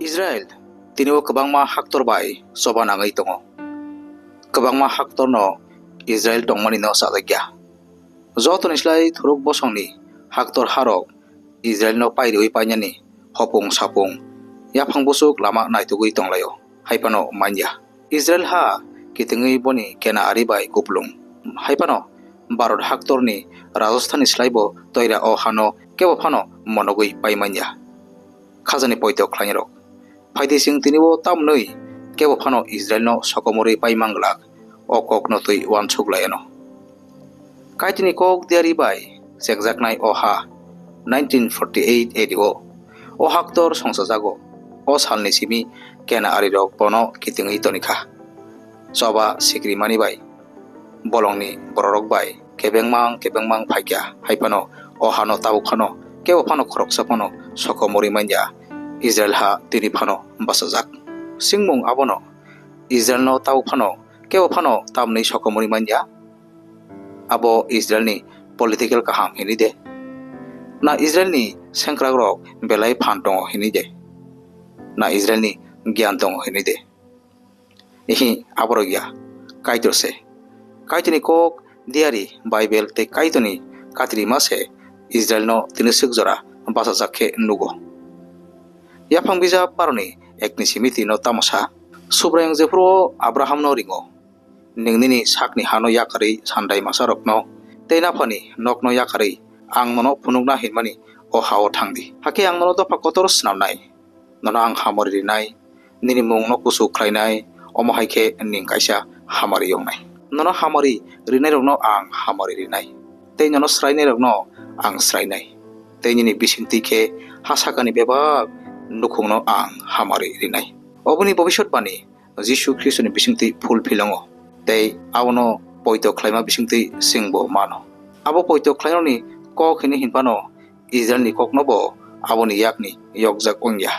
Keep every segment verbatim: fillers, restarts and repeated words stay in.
Israel tini o kwbangma haktor bai choba nangwi tongo. Kwbangma haktorno Israel tongmani no chajakya. Jotoni slai thuruk bosongni haktor harok Israelno pairiwi painani hopung sapung, yaphang buchuk lama naitugwi tonglaio, hai phano manya. Israel ha kitingwi boni kena ari bai kuplung, hai phano Bharat haktorni Rajasthanni slaibo toira o hano kebo phano monogwi pai manya. Khajani poito khlainirok. Phaidi chwng tini o tamnwi kebo phano Israelno sokomorwi pai manglak, o kokno twi uansuk laiano. Kaitorni kok diari bai chekjaknai o ha nineteen forty eight A D o, o haktor songchajago, o salni simi kena arirok bono kitingwi tonikha. Choba sikrimani bai bolongni bororok bai kebengmang kebengmang phaikya, hai phano o hano tabuk phano kebo phano khoroksa phano sokomorwi manya, Israel ha tini phano bachajak. Singmung abono, Israelno tabuk phano kebo phano tamni sokomorwi manya? Abo Israelni political kaham hini de? Na Israelni sengkrakrok belai phan tongo hini de? Na Israelni giyan tongo hini de? Ihi, aborok ya, Kaitor se. Kaitorni kok diari Bible tei Kaitorni katrima se Israelno tini swk jora bachajak khe nugo. Yaphang bijap Baroni ekni simiti no tamo sa? Subraiyung jephuru o Abrahamno ringo, "Nwng nini sakni hano yakarwi sandai masarokno tei naphani nokno yakarwi ang nono phunukna hinmani o ha-o thang di. Hakhe ang nono dopha kotor snamnai, nono ang hamari rinai, nini mungno kuchuk khlainai, omo hai khe nwng kaisa hamari wngnai. Nono hamari rinairokno ang hamari rinai, tei nono swrainairokno ang swrainai, tei nini bisingtwi khe ha sakani bebak nukhungno ang hamari rinai." Oboni bobiswtbani Jisu Khristoni bisingtwi fulfill wngo, tei abono poito khlaima bisingtwi chwngbo mano. Abo poito khlainani kok hini hinphano Israelni koknobo aboni yakni yokjak wngya.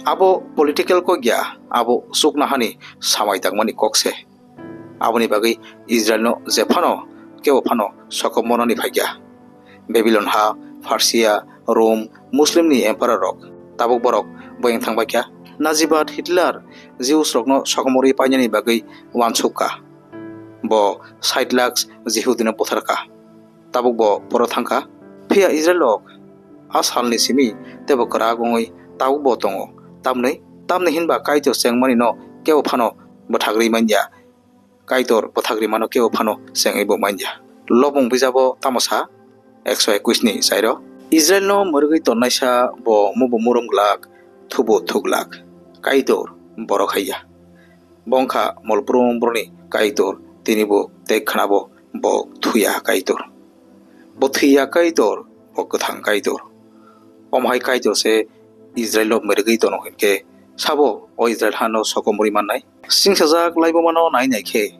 Abo political kok ya, abo chuknohani samai tangmani kok se. Aboni bagwi Israelno jephano kebo phano sokomornani phaikya. Babylon ha, Persia, Rome, Muslimni emperor rok, tabuk borok boyang thang baikha. Nazi-bad Hitler Jews rokno sokomorwi painani bagwi uansuk kha. Bo sait lakh Jihudino butharkha. Tabuk bo boro thangkha. Phiya Israel rok a salni simi teibo kwrak wngwi tabuk bo tongo. Tamni, tamni hinba Kaitor chengmani no kebo phano bwthagwi manya. Kaitor bwthagwi mano kebo phano chengwi bo manya. Lobong bijabo tamo sa? Ekso ekwis ni chairo. Israel no mwrwgwi tonnaisa bo mubo murum glak, thubo thuk glak. Kaitor borok hai ya. Bo wngkha molbrum borokni Kaitor, tini bo tei khwnabo bo thuya Kaitor. Bo thwiya Kaitor, bo kwthang Kaitor. Omo hai Kaitor se Israel no mwrwgwi tono hinkhe sabo o Israel hano sokomorwi mannai? Singsajak laibumano nai nai khe,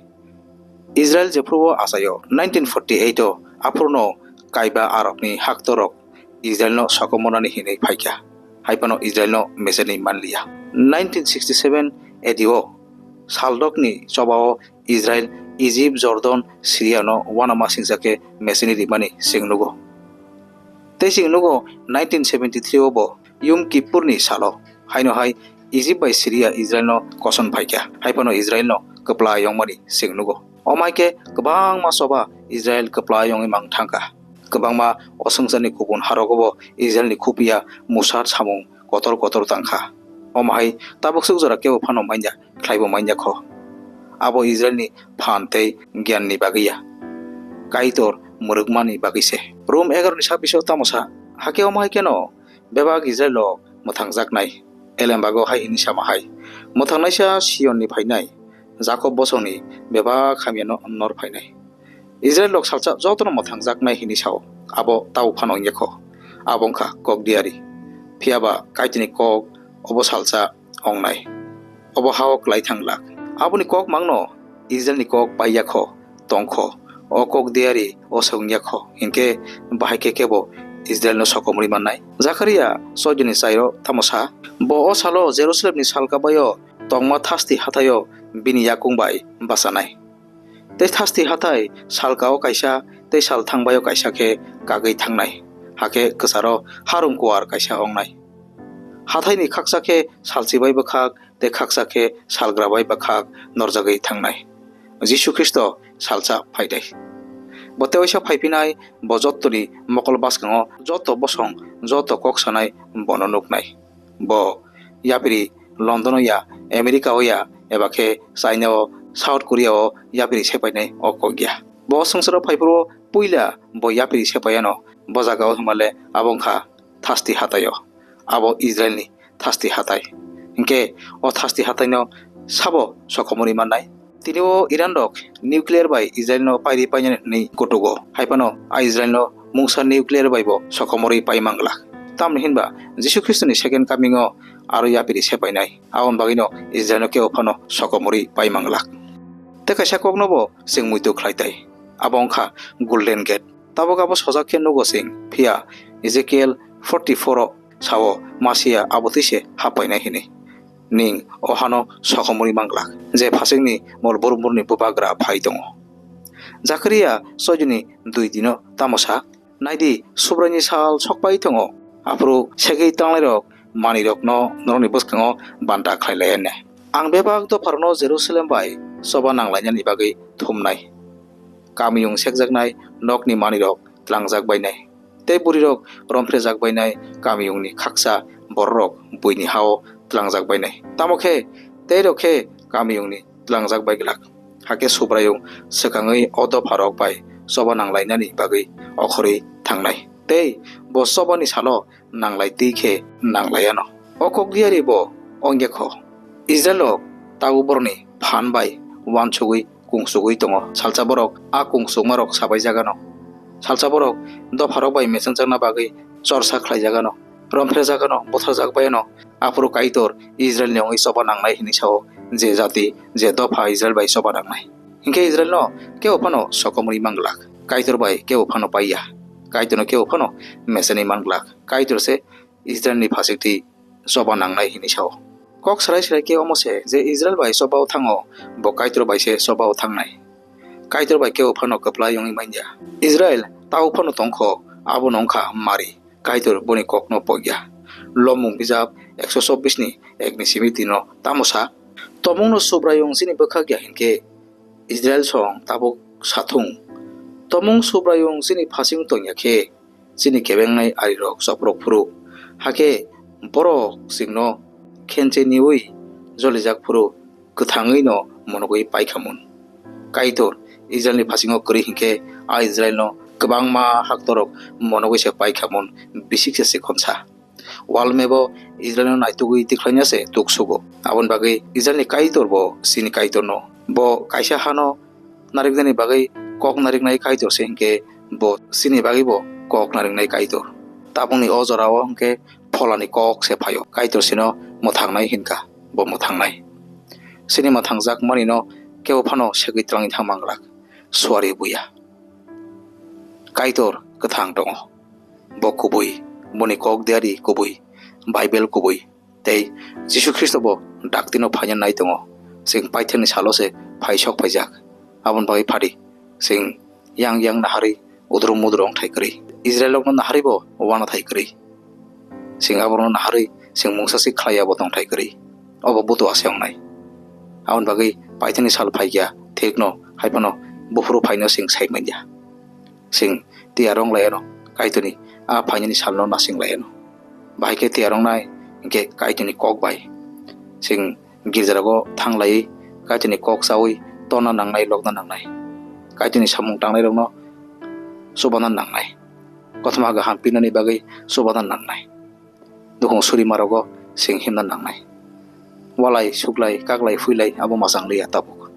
Israel jephuru o achaio nineteen forty eight o, aphuru no kaiba arokni haktorok Israel no sokomornani hinwi phaikha, hai phano Israel no mechani manliya. Nineteen sixty seven A D o, saldokni chobao Israel, Egypt, Jordan, Syria no uanama singsa khe mechani rimani chwng nugo. Tei chwng nugo nineteen seventy three o bo Yom Kippur ni salo, haino hai Egypt bai Syria Israel no koson phaikha, hai phano Israel no kwplai wngmani chwng nugo. Omo hai khe kwbangma choba Israel kwplai wngwi mang thangkha. Kwbangma o swngcharni kubun harogo bo Israel ni khupiya Musad samung kotor kotor tangkha. Omo hai tabuk swk jora kebo phano manya, khlaibo manya kho. Abo Israel ni phan tei giyan ni bagwi ya, Kaitor mwrwkmani bagwi se. Rom egar ni sabbish o tamo sa? Hakhe omo hai kheno bebak Israel rok mwthangjaknai. Elembago hai hwnwi sama hai, "Mwthangnaisa Sion ni phainai, Jakob bosongni bebak hamyano nor phainai." Israel rok salsa jotono mwthangjaknai hwnwi sao, abo tabo phano wngya kho. Abo wngkha kok diari. Phiya ba Kaitorni kok obo salsa wngnai. Obo ha-o klai thang glak. Aboni kok mangno Israelni kok paiya kho, tong kho. O kok diari o se wngya kho, hinkhe bahai khe kebo Israelno sokomorwi mannai? Zakaria choidoni chairo tamo sa? Bo o salo Jerusalemni salka baio tongma thasti hathaio bini yakung bai bachanai. Tei thasti hathai salka-o kaisa tei sal thangbaio kaisa khe kagwi thangnai, hakhe kwcharo harung kuar kaisa wngnai. Hathaini khaksa khe salchi bai bwkhak tei khaksa khe salgra bai bwkhak norjagwi thangnai. Jisu Khristo salsa phaidai. Bo tewaisa phaiphinai, bo jottoni mokol bwskango joto bosong, joto kok sanai bono nuknai. Bo yapiri London o ya, America o ya, eba khe China o, South Korea o yapiri sepainai o kok ya. Bo swngcharo phaiphuru puila bo yapiri sepaiano, bo jaga o hwnmale abo wngkha Thasti hatai o. Abo Israel ni Thasti hatai. Hinkhe o Thasti hatai no sabo sokomorwi mannai? Tini o Iran rok nuclear bai Israel no pairi painani hwnwi kutugo. Hai phano a Israel no mungsa nuclear bai bo sokomorwi pai manglak. Tamni hinba Jisu Khristo ni second coming o aro yapiri sepainai. Aboni bagwi no Israel no kebo phano sokomorwi pai manglak. Tei kaisa kok no bo chwng muitu khlai tai. Abo wngkha Golden Gate. Tabuk abo sojak khe nugo chwng, phiya Ezekiel forty-four o sao, Masia abo twi se haphainai hwnwi. Ning o hano sokomorwi manglak, je phasingni mol burumburni bubagra phai tongo. Jakaria soidini dui dino tamo sa? Naidi, Subraini sal sokpai tongo, aphuru segwi tanglairok manwirokno norokni bwskango banta khlai lai anne. Ang bebak dopharokno Jerusalem bai choba nang lainani bagwi thumnai. Kamiyung sekjaknai nokni manwirok tlangjak bainai, tei bwrwirok romphrejakbainai kamiyungni khaksa bororok buini ha-o tlangjak bainai. Tamo khe teirok khe kamiyungni tlangjak bai glak. Hakhe Subraiyung swkangwi o dopharok bai choba nang lainani bagwi okhorwi thangnai, tei bo chobani salo nang lai twi khe nang lai anw. O kok diyari bo ongya kho. Israilrok tabuk borokni phan bai uansugwi kungsugwi tongo. Salsa borok a kungsukmarok sabaijak anw. Salsa borok dopharok bai mechangjakna bagwi chorsa khlaijak anw, romphrejakgano, butharjakbai anw. Aphuru Kaitor Israilni wngwi choba nangnai hwnwi sao, je jati, je dopha Israil bai choba nangnai. Hinkhe Israilno kebo phano sokomorwi manglak, Kaitor bai kebo phano paiya, Kaitorno kebo phano mechenwi manglak. Kaitor se Israilni phasikti choba nangnai hwnwi sao. Kok swrai swrai khe omo se, je Israil bai choba-o thango, bo Kaitor bai se choba-o thangnai. Kaitor bai kebo phano kwplai wngwi manya. Israil tabuk phano tong kho, abono wng kha mari. Kaitor boni kokno pokya. Lomung bijap ekso chobbish ni ek ni simi tino tamo sa? Tomungno Subraiyung chini bwkhak ya hinkhe Israil song tabuk sathung. Tomung Subraiyung chini phasing tongya khe chini kebengnai arirok chophrok phuru. Hakhe borok chwngno khencheniwi jolijak phuru kwthangwino monogwi paikhamun. Kaitor Israilni phasingo kwrwi hinkhe a Israilno kwbangma haktorok monogwi se paikhamun, bisiksa sikhonsa. Wal mebo Israilno naitugwi tikhlaina se tuksugo. Aboni bagwi Israilni Kaitor bo chini Kaitorno. Bo kaisa hano nariknani bagwi kok nariknai Kaitor se hinkhe bo chini bagwi bo kok nariknai Kaitor. Tabukni o jorao hinkhe pholani kok se phaio. Kaitor sino mwthangnai hinkha, bo mwthangnai. Sini mwthangjak manino kebo phano segwi twlangwi thang manglak, suari buya. Kaitor kwthang tongo. Bo kubui, boni kok diari kubui, Bible kubui. Tei Jisu Khristo bo daktino phaina nai tongo. Chwng paithakni salo se phai sok phaijak. Aboni bagwi phadi, chwng yang yang naharwi udrum mudrum wngthai kwrwi. Israilrokno naharwi bo uanathai kwrwi. Chwng aborokno naharwi chwng mungsa se khlai ya bo tongthai kwrwi. Obo butua se wngnai. Aboni bagwi paithakni sal phaikya thikno, hai phano buphuru phaino chwng sai manya. Chwng tiyar wng lai anw, Kaitorni a phainani salno nasing lai anw. Bahai khe tiyar wngnai, hinkhe Kaitorni kok bai. Chwng girjarogo thang laiwi Kaitorni kok chaui torna nangnai, lokna nangnai. Kaitorni samung tangnairokno chubana nangnai. Kothoma kaham pinani bagwi chubana nangnai. Dukhung surimarogo chwng himna nangnai. Walai, suklai, kaklai, phuilai abo machang liya tabuk.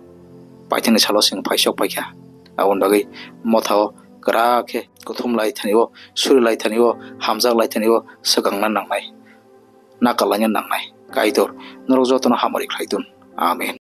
Paithakni salo chwng phaisok paikha. Aboni bagwi mothao kwrak khe kuthum lai thani o, suri lai thani o, hamjak lai thani o swkangna nangnai, nakal laina nangnai. Kaitor norok jotono hamari khlai tun. Amen.